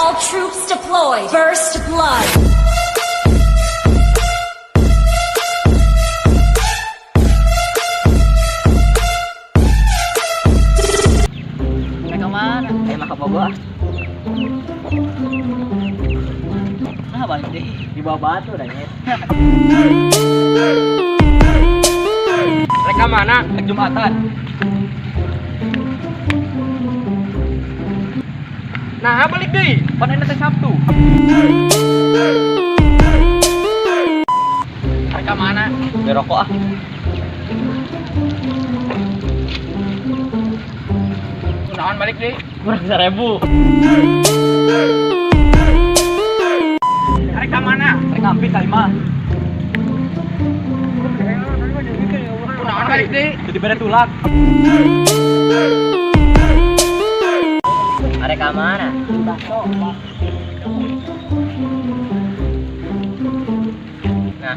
All troops deployed. First blood. Rek ka mana? Ayo mah kabogoh ah. Nah, balik deui. Di bawah batu dah nya. Rek ka mana? Rek Jumatan. Nah, balik deui. Pan ayeuna teh Sabtu. Rek ka mana? Beli rokok ah. Kunaon balik deui? Kurang 1.000. Rek ka mana? Rek ngampit ka imah. Kunaon balik deui? Jadi bere tulang. Arek ka mana?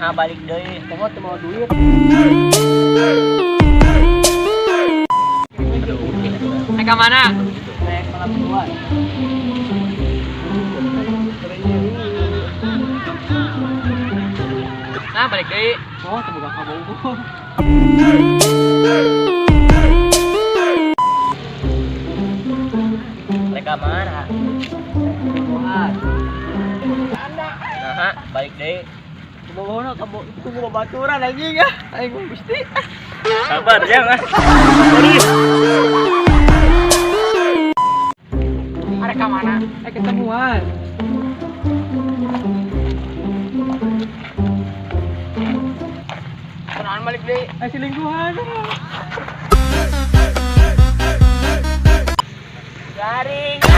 Nah, balik deui. Tengok teu mau duit. Rek ka mana? Rek malam mingguan. Nah, balik deui. Oh, teu boga kabogoh. Rek ka mana? Bobogohan. Nah, balik deui. Bobogohna ka tunggu babaturan anjing ah. Aing mah Gusti. Sabar ya, Mas. Arek ka mana? Eh, ketemuan. Kunaon balik deui? Eh, selingkuhan. Garing.